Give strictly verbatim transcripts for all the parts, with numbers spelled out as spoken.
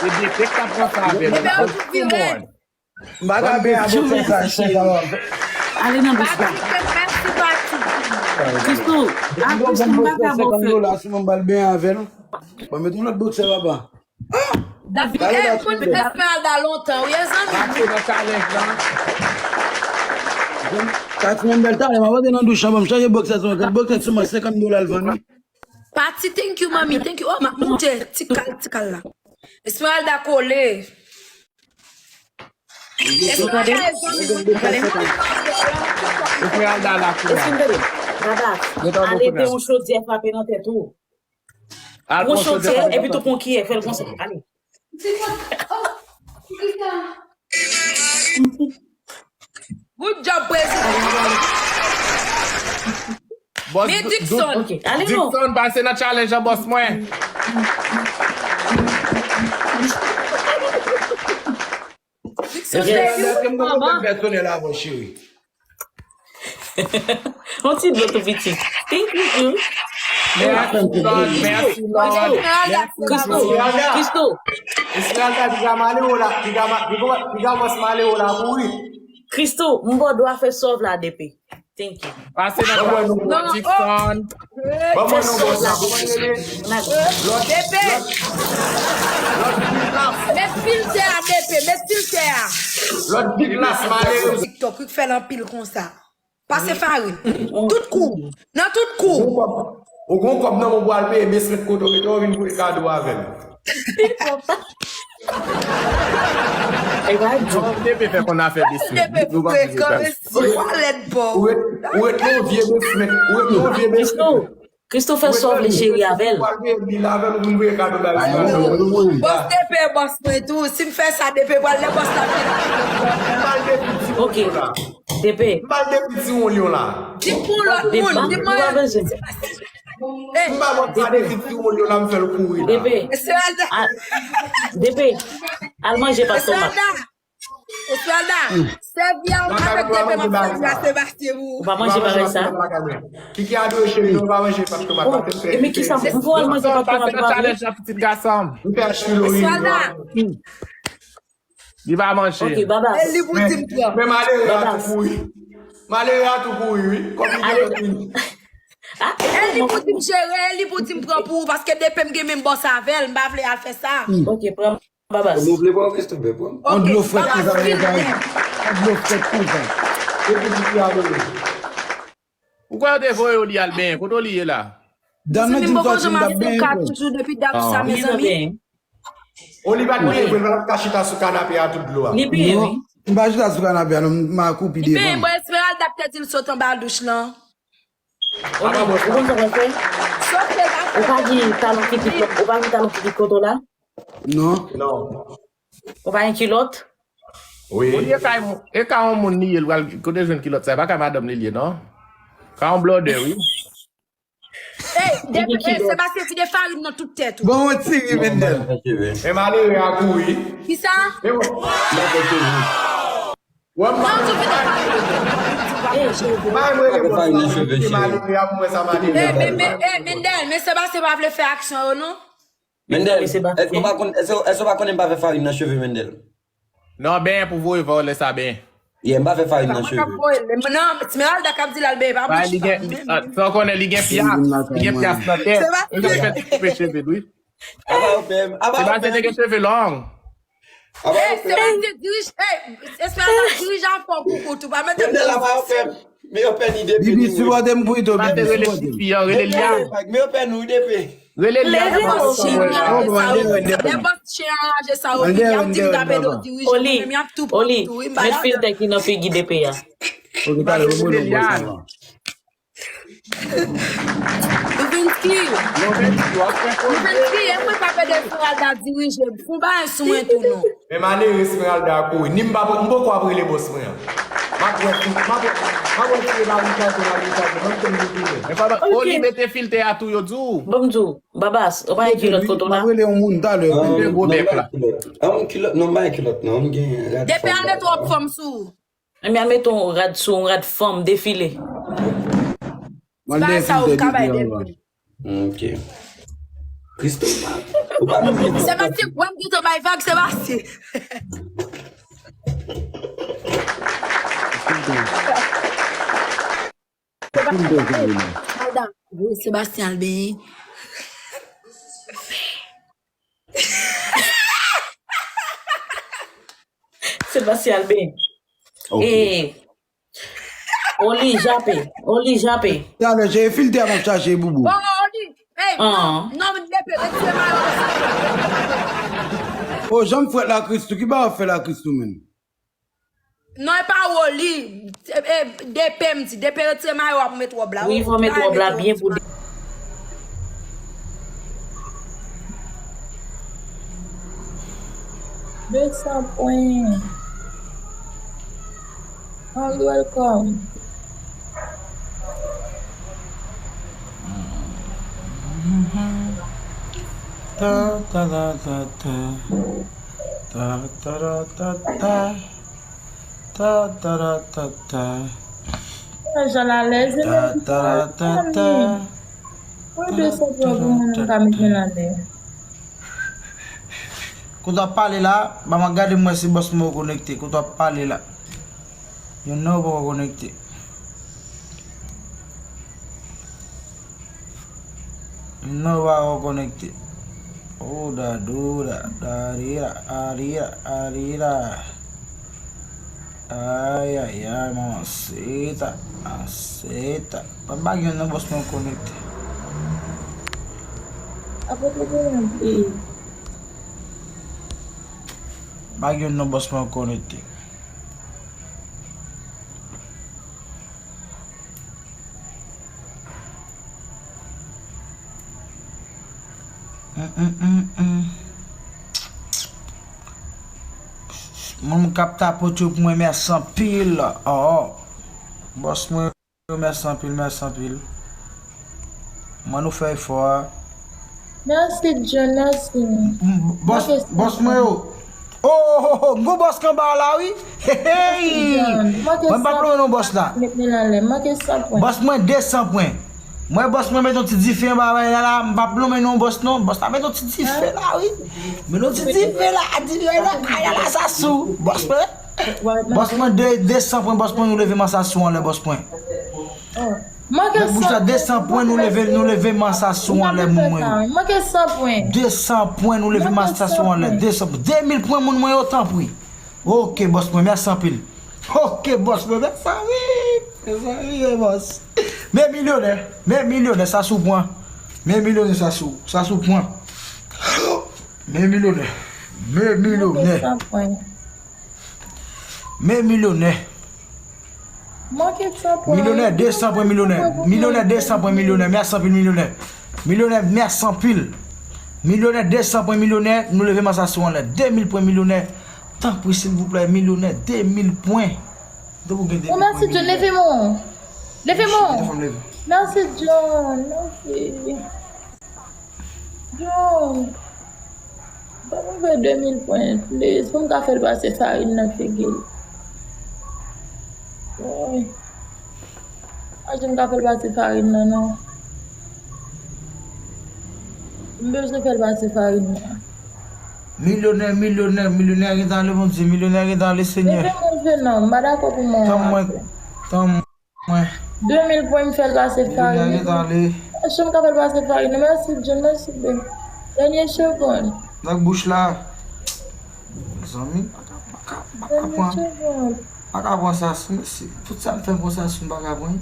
E DP k t ap pran sa avè l. Ebyen, ou di red. M pa ka peye a boksè sa, chè sa w ap fè. Ale nan bous la. Patrick, mèsi, Patrick. Christo, a Christo, m pa ka ba w fè. Senkant dola, si mwen m pral benyen avè l. Bon, mete yon lòt boksè, papa. David, eh, konn Esmeralda lontan, wi, zanmi. Pase nan challenge lan. Sa ti menm bèl talè, m ap antre nan douch lan, ban m chanje boksè sou mwen. Boksè sou mwen, senkant dola l vann, wi. Pati, thank you, mami, thank you. Oh, m ap moute, ti kal, ti kal la. Esmeralda kole. Esmeralda la kou la. Esmeralda la kou la. Eske m tande? Baba, ale te yon chodyè frape nan tèt ou. Al pran yon chodyè, epi tou pran kiyè, fè l konsa. Ale. Good job, prezidan. Boss. Men Dixon. Ok, ale non. Dixon, pase nan challenge an, boss mwen. Dixon, se yon pèsonèl avè w, cheri. On ti dlo tou piti. Thank you, too. Mèsi, Lord. Mèsi, Lord. Christo, Christo. Esmeralda, piga male w la, piga ma-, piga, piga mòs male w la, mouri. Christo, m ba w dwa fè sòv la, DP. Thank you. Pase nan pran nou, Dixon. Ban mwen non, bòs la, kòman l rele? Lòt, lòt, lòt Big Lass. Met filtè a, DP, met filtè a. Lòt Big Lass, malere. TikTok, wi, k fè l anpil konsa. Pase farin. Tout kou. Nan tout kou. Ou gon kòb, ou gon kòb nan men w pou al peye basement kote w rete, w vin voye kado avè l. E pa di. Kòman DP fè konn afè basement? DP frekan, mesye, walèt pa w. Ou ret, ou ret nan yon vye basement. Ou ret nan yon vye basement. Christo, Christo fè sa w vle, cheri, avè l. Ou al peye bil avè l, ou vin voye kado bay Esmeralda. Bòs DP, bòs mwen tou. Si m fè sa, DP pral lè bòs la vin. M ba l defi ti won la. DP. M ba l depi ti won li yo la. Di pou lòt moun, di mwen. M ba lòt sa depi ti won li yo la, m fè l kouri la. DP. Esmeralda. DP. Al manje pat tomat. Esmeralda. Esmeralda. Sèvi al avèk DP, m ap sèvi a Sebastien pou ou. Ou pa manje bagay sa. Kiki adore cheri, nou pa manje pat tomat. E men ki sa, m pou al manje pat tomat, pa vre? Challenge la, pitit gason. M fè achte lori. Esmeralda. Li pa manje. Ok, baba. E li pou di m pran. Men malere a tou kouri. Malere a tou kouri, wi. Kòm li gen lòt vini. E li pou di m jere, e li pou di m pran pou ou, paske DP m gen menm bòs avè l, m pa vle al fè sa. Ok, pran baba. Ou vle pran Christo, ben pran. On dlo frèt konsa, on dlo frèt konsa. E pou di ki adore. Ou kwè yo te voye w li al benyen? Kote w li ye la? Mezanmi, m poko janm ap fè ka toujou depi dat sa, mezanmi. Oli pa t benyen vre, l pa t ap ka chita sou kanape a tout dlo a. Li benyen, wi. M pa chita sou kanape a, non, m a koupi devan. Li benyen, bon, Esmeralda te di l sot anba douch lan. Oli, ou konn sa w pral fè? Ou pa gen talon ki pi kòt, ou pa gen talon ki pi kòt ou la? Non. Non. Ou pa gen kilòt? Wi. Ou di e ka, e ka yon moun li ye, l pral, kote jwenn kilòt sa, e pa ka madanm li li ye, non. Ka yon blòdè, wi. Ey, de, ey, Sebastien, vide farin nan tout tèt ou. Bon, on ti ri, Mendel. E malere a kouri. Kisa? E bon. Wè m pa. Non, tou vide farin nan tèt ou. Ey, cheve. Bay mwen repons la, malere a pou mwen sa malere. Ey, men, men, ey, Mendel, men Sebastien pa vle fè aksyon yo, non. Mendel, èske w pa konn, èske, èske w pa konnen m pa fè farin nan cheve, Mendel? Non, benyen pou voye va w lè sa benyen. Yeah, m pa fè farin nan cheve. Non, Esmeralda k ap di l al benyen, pa bouch sa. Sa w konnen li gen pyas, li gen pyas nan tèt. Li fè koupe cheve l, wi. Apa w pè m, apa w pè m. Sebastien te gen cheve long. Apa w pè m. Sebastien dirije, ey, Esmeralda dirije afè w pou kout ou, pa mete m nan. Mendel, apa w pè m. Men yo pè ni depi. Bibi, sipòte m pou Ito, Bibi, sipòte m. Rele tifi an, rele Liane. Men yo pè nou depi. Rele Liane. Lè bòs chen an raje sa yo vini, y ap di m tape do dirije, mwen menm y ap tou pran tou, wi, m pa ladan. Met filtè ki nan figi DP a. Rele Liane. Louvensky. Louvensky, e mwen pa pede Esmeralda dirije. Fon bagay sou mwen tou non. Men malere Esmeralda a kouri. Ni m pa, m poko ap rele bòs mwen an. M ap wè si, m ap, m ap wè si e pa Richard, se pa Richard, ban m tann li tounen. Men pandan Oli mete filtè a tou, yo di w. Ban m di w, Babas, ou pa gen kilòt kote w la? M ap rele yon moun talè. Mete gwo bèk la. An, kilòt, non, m pa gen kilòt, non, m gen rad fòm. Depi ane twòp fanm sou ou. Ebyen, al mete yon rad sou, yon rad fanm, defile. Mwen gen filtè depi anvan. Ok. Christo pa. Sebastien, wè m gentan bay vag, Sebastien. Madam, wi, Sebastien al benyen. Sebastien al benyen. Ok. E, Oli jape, Oli jape. Talè, se filtè a m ap chache, boubou. Bon, Oli, hey, non, non, depe, retire mayo. O, janm frèt la, Christoo, ki bagay w ap fè la, Christoo, menm? Non, e pa Oli. E, e, depe, m di, depe, retire mayo a pou met wòb la. Wi, fò met wòb la byen pou de. De san pwen. You're welcome. Ta, ta, ta, ta, ta. Ta, ta, ta, ta, ta. Ta, ta, ta, ta, ta. Jan alèz, ta, ta, ta, ta. Mwen de sa pou moun ka met men nan men. Kote w ap pale la, ban mwen gade mwen si bòs mwen yo konekte. Kote w ap pale la. Youn nan yo poko konekte. Youn nan yo poko konekte. Oda, doda, darira, arira, arira. Ayayay, mansita, mansita. Ban m ba youn nan bòs mwen konekte. Apote gen yon pi. Ba youn nan bòs mwen konekte. Hum, hum, hum, hum. Moun k ap tapote pou mwen, mèsi anpil. Oh, bòs mwen, mèsi anpil, mèsi anpil. Mwen, nou fè efò a. Mèsi, John, mèsi. M, m, bòs, bòs mwen yo. Oh, oh, oh, oh, m gon bòs k anba w la, wi. Hey, hey. Mwen, m p ap lonmen non bòs la. Met men anlè, manke san pwen. Bòs mwen, de san pwen. Mwen, bòs mwen, met yon ti dife anba bay la, la, m p ap lonmen non bòs non. Bòs la met yon ti dife la, wi. Met yon ti dife la, dife la, ay, ala sa sou. Bòs mwen. Bòs mwen, de, de san pwen, bòs mwen, nou leve Mansasou anlè, bòs mwen. Oh. Manke san pwen, de san pwen, nou leve, nou leve Mansasou anlè, moun mwen yo. Manke san pwen. De san pwen, nou leve Mansasou anlè. De san, de mil pwen, moun mwen yo, tanpri. Ok, bòs mwen, mèsi anpil. Ok, bòs mwen, mèsi anpil. Mèsi anpil, bòs. Men milyonè, men milyonè, sa sou pwen. Men milyonè, sa sou, sa sou pwen. Men milyonè. Men milyonè. Manke san pwen. Men milyonè. Manke san pwen. Milyonè, de san pwen, milyonè. Milyonè, de san pwen, milyonè. Mèsi anpil, milyonè. Milyonè, mèsi anpil. Milyonè, de san pwen, milyonè. Nou leve Mansasou anlè. De mil pwen, milyonè. Tanpri, silvouplè, milyonè, de mil pwen. Depi w gen de mil pwen, milyonè. Oh, mèsi, John. Leve mwen. Leve mwen. Mèsi, John. Mèsi. John, ban mwen fè de mil pwen, plis, pou m ka fè l pase farin nan figi l. Woy. Mwen jan m ka fè l pase farin nan, non. M bezwen fè l pase farin nan. Milyonè, milyonè, milyonè gentan ale, Bondye, milyonè gentan ale, Senyè. Leve mwen, John, non, m pa dakò pou mwen. Tann mwen, tann mwen. De mil pwen m fè l pase farin. Miliyonè gentan ale. Èske m ka fè l pase farin? Mèsi, John, mèsi, Ben. Dènye segonn. Nèg bouch la. Mezanmi, pa ka, pa ka, pa ka pran. Dènye segonn. Pa ka pran sa sou, mèsi. Tout sa m fè m pran sa sou, m pa ka pran.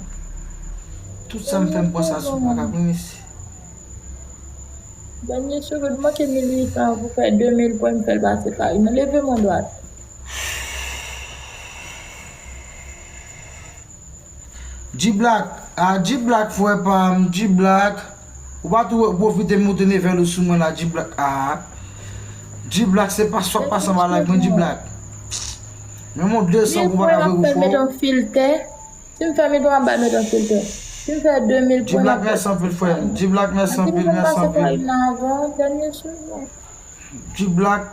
Tout sa m fè m pran sa sou, m pa ka pran, mèsi. Dènye segonn, manke mil uit san pou fè de mil pwen m fè l pase farin. Leve men dwat. G-Black, ah, G-Black, frè pa m, G-Black. Ou pa tou pwofite moute level ou sou mwen la, G-Black. Ah. G-Black, se pa swap pa sanba like mwen, G-Black. Men mon de san pou pa ka vwe ou fò. Si m fè mil pwen, m ap met yon filtè. Si m fè de mil pwen, m ap met yon filtè. G-Black, mèsi anpil, frè m. G-Black, mèsi anpil, mèsi anpil. Dènye segonn. G-Black.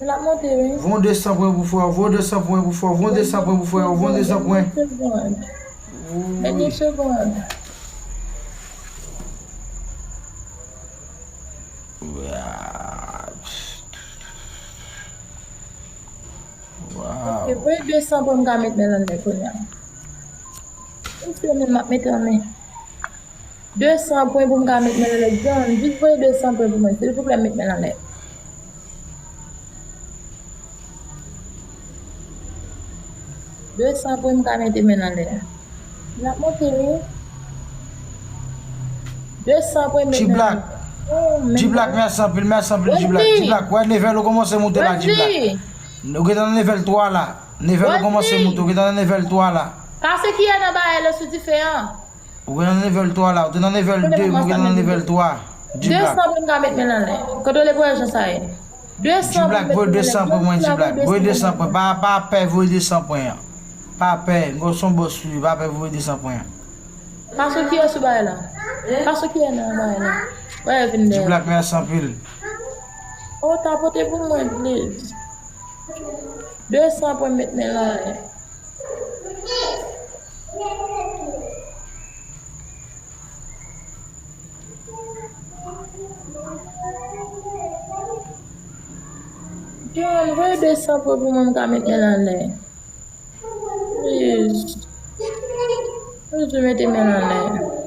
L ap monte, wi. Voye de san pwen pou frè, voye de san pwen pou frè, voye de san pwen pou frè, voye de san pwen. Dènye segonn. Dènye segonn. Voye de san pou m ka met men anlè kounye a. Mesye, men m ap mete anlè. De san pwen pou m ka met men anlè. John, vit voye de san pwen pou mwen. Silvouplè, met men anlè. De san pwen m ka mete men anlè. L ap monte, wi. De san pwen met men anlè. G-Black. Oh, men G-Black, mèsi anpil, mèsi anpil, G-Black. Wendy. G-Black, wè, level ou kòmanse monte la, G-Black. Wendy. Ou gentan nan level twa la. Level ou kòmanse monte, ou gentan nan level twa la. Pase kiyè nan bagay la sou dife an. Ou gentan nan level twa la, ou te nan level de, ou gentan nan level twa. De san pou m ka met men anlè. Kote w le pou wè jan sa ye? De san pou m met men anlè. G-Black, voye de san pou mwen, G-Black. Voye de san pwen. Pa, pa pè voye de san pwen an. Pa pè, m gon son bòs wi, pa pè voye de san pwen an. Pase kiyè sou bagay la. Pase kiyè nan bagay la. Wè, vin dèyè. G-Black, mèsi anpil. Oh, tapote pou mwen, please. De san pou m met men anlè. John, voye de san pou mwen, m ka met men anlè. Please. Please, mete men anlè.